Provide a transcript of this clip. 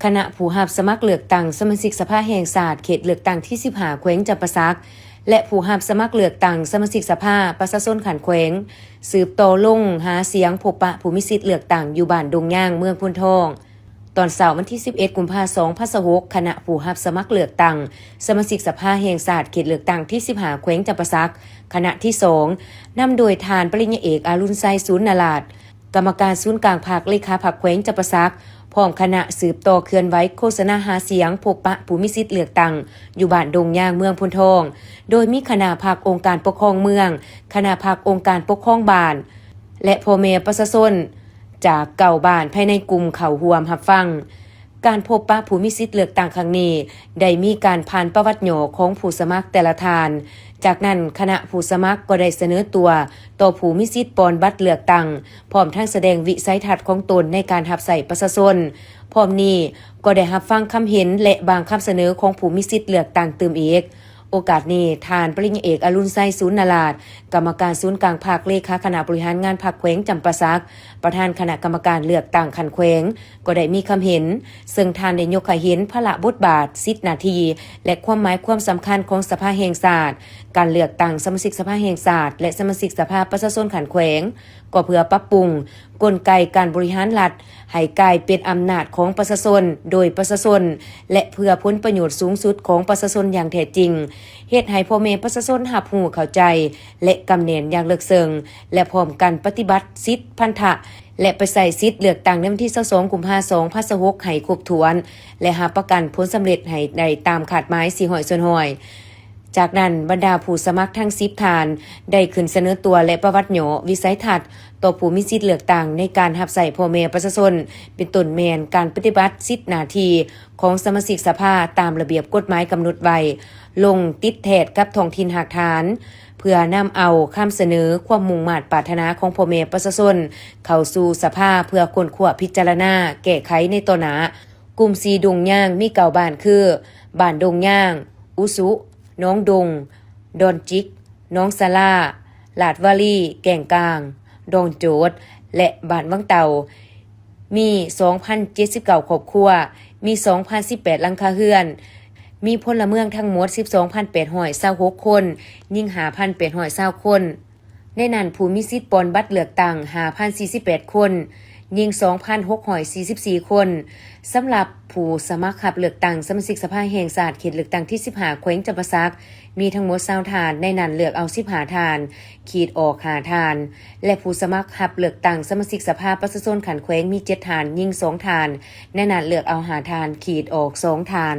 ຄະນະຜູ້ຮັບສະໝັກເລືອກຕັ້ງສະມາຊິກສະພາແຫ່ງຊາດ ເຂດເລືອກຕັ້ງທີສິບຫ້າ ແຂວງຈຳປາສັກ ແລະ ຜູ້ຮັບສະໝັກເລືອກຕັ້ງສະມາຊິກສະພາປະຊາຊົນຂັ້ນແຂວງ ສືບຕໍ່ລົງຫາສຽງພົບປະຜູ້ມີສິດເລືອກຕັ້ງຢູ່ບ້ານດົງຍາງ ເມືອງໂພນທອງ. ຕອນເຊົ້າວັນທີສິບເອັດ ກຸມພາ ສອງພັນຊາວຫົກ ຄະນະຜູ້ຮັບສະໝັກເລືອກຕັ້ງສະມາຊິກສະພາແຫ່ງຊາດ ເຂດເລືອກຕັ້ງທີສິບຫ້າ ແຂວງຈຳປາສັກ ຄະນະທີສອງ ນຳໂດຍທ່ານປະລິນຍາເອກ ອາລຸນໄຊ ສູນນະລາດ ກຳມະການສູນກາງພັກ ເລຂາພັກແຂວງຈຳປາສັກ ພ້ອມຄະນະສືບຕໍ່ເຄື່ອນໄຫວໂຄສະນາຫາສຽງພົບປະຜູ້ມີສິດເລືອກຕັ້ງຢູ່ບ້ານດົງຍາງ ເມືອງໂພນທອງ ໂດຍມີຄະນະພັກອົງການປົກຄອງເມືອງ, ຄະນະພັກອົງການປົກຄອງບ້ານ ແລະ ພໍ່ແມ່ປະຊາຊົນຈາກເກົ້າບ້ານພາຍໃນກຸ່ມເຂົ້າຮ່ວມຮັບຟັງ. ການພົບປະຜູ້ມີສິດເລືອກຕັ້ງຄັ້ງນີ້ ໄດ້ມີການຜ່ານປະຫວັດຫຍໍ້ຂອງຜູ້ສະໝັກແຕ່ລະທ່ານ. ຈາກນັ້ນ, ຄະນະຜູ້ສະໝັກກໍໄດ້ສະເໜີຕົວຕໍ່ຜູ້ມີສິດປ່ອນບັດເລືອກຕັ້ງ, ພ້ອມທັງສະແດງວິໄສທັດຂອງຕົນໃນການຮັບໃຊ້ປະຊາຊົນ. ພ້ອມນີ້, ກໍໄດ້ຮັບຟັງຄຳເຫັນ ແລະ ບາງຄຳສະເໜີຂອງຜູ້ມີສິດເລືອກຕັ້ງຕື່ມອີກ. ໂອກາດນີ້, ທ່ານປະລິນຍາເອກ ອະລຸນໄຊ ສູນນະລາດ ກຳມະການສູນກາງພັກ, ເລຂາຄະນະບໍລິຫານງານພັກແຂວງຈຳປາສັກ, ປະທານຄະນະກຳມະການເລືອກຕັ້ງຂັ້ນແຂວງ ກໍໄດ້ມີຄຳເຫັນ, ເຊິ່ງທ່ານໄດ້ຍົກໃຫ້ເຫັນພາລະບົດບາດ, ສິດໜ້າທີ່ ແລະ ຄວາມໝາຍຄວາມສຳຄັນຂອງສະພາແຫ່ງຊາດ, ການເລືອກຕັ້ງສະມາຊິກສະພາແຫ່ງຊາດ ແລະ ສະມາຊິກສະພາປະຊາຊົນຂັ້ນແຂວງ, ກໍເພື່ອປັບປຸງກົນໄກການບໍລິຫານລັດໃຫ້ກາຍເປັນອຳນາດຂອງປະຊາຊົນ, ໂດຍປະຊາຊົນ ແລະ ເພື່ອຜົນປະໂຫຍດສູງສຸດຂອງປະຊາຊົນຢ່າງແທ້ຈິງ, ເຮັດໃຫ້ພໍ່ແມ່ປະຊາຊົນຮັບຮູ້ເຂົ້າໃຈ ແລະ ກຳແໜ້ນຢ່າງເລິກເຊິ່ງ ແລະ ພ້ອມກັນປະຕິບັດສິດພັນທະ ແລະ ໄປໃຊ້ສິດເລືອກຕັ້ງໃນວັນທີຊາວສອງ ກຸມພາ ສອງພັນຊາວຫົກ ໃຫ້ຄົບຖ້ວນ ແລະ ຮັບປະກັນຜົນສຳເລັດໃຫ້ໄດ້ຕາມຄາດໝາຍສີ່ຮ້ອຍສ່ວນຮ້ອຍ. ຈາກນັ້ນ, ບັນດາຜູ້ສະໝັກທັງສິບທ່ານ ໄດ້ຂຶ້ນສະເໜີຕົວ ແລະ ປະຫວັດຫຍໍ້ວິໄສທັດຕໍ່ຜູ້ມີສິດເລືອກຕັ້ງໃນການຮັບໃຊ້ພໍ່ແມ່ປະຊາຊົນ, ເປັນຕົ້ນແມ່ນການປະຕິບັດສິດໜ້າທີ່ຂອງສະມາຊິກສະພາຕາມລະບຽບກົດໝາຍກຳນົດໄວ້, ລົງຕິດແທດກັບທ້ອງຖິ່ນຮາກຖານ, ເພື່ອນຳເອົາຄຳສະເໜີ, ຄວາມມຸ່ງມາດປາດຖະໜາຂອງພໍ່ແມ່ປະຊາຊົນເຂົ້າສູ່ສະພາ ເພື່ອຄົ້ນຄວ້າ, ພິຈາລະນາ, ແກ້ໄຂໃນຕໍ່ໜ້າ. ກຸ່ມສີ່ດົງຍາງມີເກົ້າບ້ານຄື ບ້ານດົງຍາງ, ອຸສຸ, ໜອງດົງ, ດອນຈິກ, ໜອງສາລາ, ລາດວາລີ, ແກ້ງກາງ, ດອງໂຈດ ແລະ ບ້ານວັງເຕົ່າ ມີສອງພັນເຈັດສິບເກົ້າຄອບຄົວ, ມີສອງພັນສິບແປດຫຼັງຄາເຮືອນ, ມີພົນລະເມືອງທັງໝົດສິບສອງພັນແປດຮ້ອຍຊາວຫົກຄົນ, ຍິງຫ້າພັນແປດຮ້ອຍຊາວຄົນ. ໃນນັ້ນ, ຜູ້ມີສິດປ່ອນບັດເລືອກຕັ້ງຫ້າພັນສີ່ສິບແປດຄົນ, ຍິງສອງພັນຫົກຮ້ອຍສີ່ສິບສີ່ຄົນ. ສຳລັບຜູ້ສະໝັກຮັບເລືອກຕັ້ງສະມາຊິກສະພາແຫ່ງຊາດເຂດເລືອກຕັ້ງທີສິບຫ້າ ແຂວງຈຳປາສັກ ມີທັງໝົດຊາວທ່ານ, ໃນນັ້ນເລືອກເອົາສິບຫ້າທ່ານ, ຂີດອອກຫ້າທ່ານ ແລະ ຜູ້ສະໝັກຮັບເລືອກຕັ້ງສະມາຊິກສະພາປະຊາຊົນຂັ້ນແຂວງມີເຈັດທ່ານ, ຍິງສອງທ່ານ, ໃນນັ້ນເລືອກເອົາຫ້າທ່ານ, ຂີດອອກສອງທ່ານ.